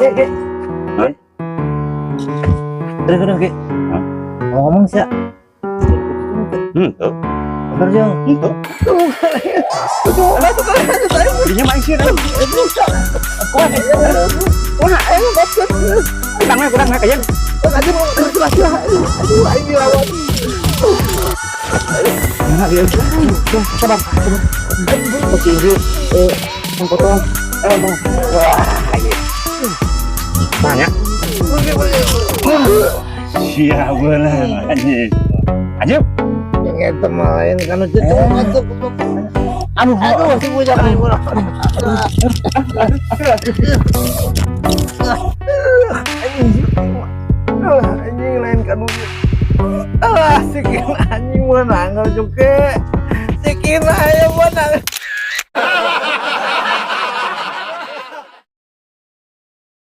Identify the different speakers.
Speaker 1: Ge, ge.
Speaker 2: Hah?
Speaker 1: Terus terus, ge.
Speaker 2: Hah?
Speaker 1: Ngomong sih.
Speaker 2: Tuh.
Speaker 1: Bener jauh.
Speaker 2: Tuh.
Speaker 1: Tuh, tuh, saya
Speaker 2: Dinya main sih.
Speaker 1: Wah, ayo maksud.
Speaker 2: Kurang kurang kayaknya.
Speaker 1: Aduh, aduh, aduh, aing dilawan.
Speaker 2: Mana dia? Sabar, sabar. Oke, ini potong. Eh, bang. Wah, ini. Banyak. Siap bener anjing. Anjing.
Speaker 1: Yang eta mah lain kan itu masuk.
Speaker 2: Aduh,
Speaker 1: Aduh, si bujang aing ulah. Anjing, anjing lain kan. Ah, sikin anjing menang cuke. Sikin ayo menang.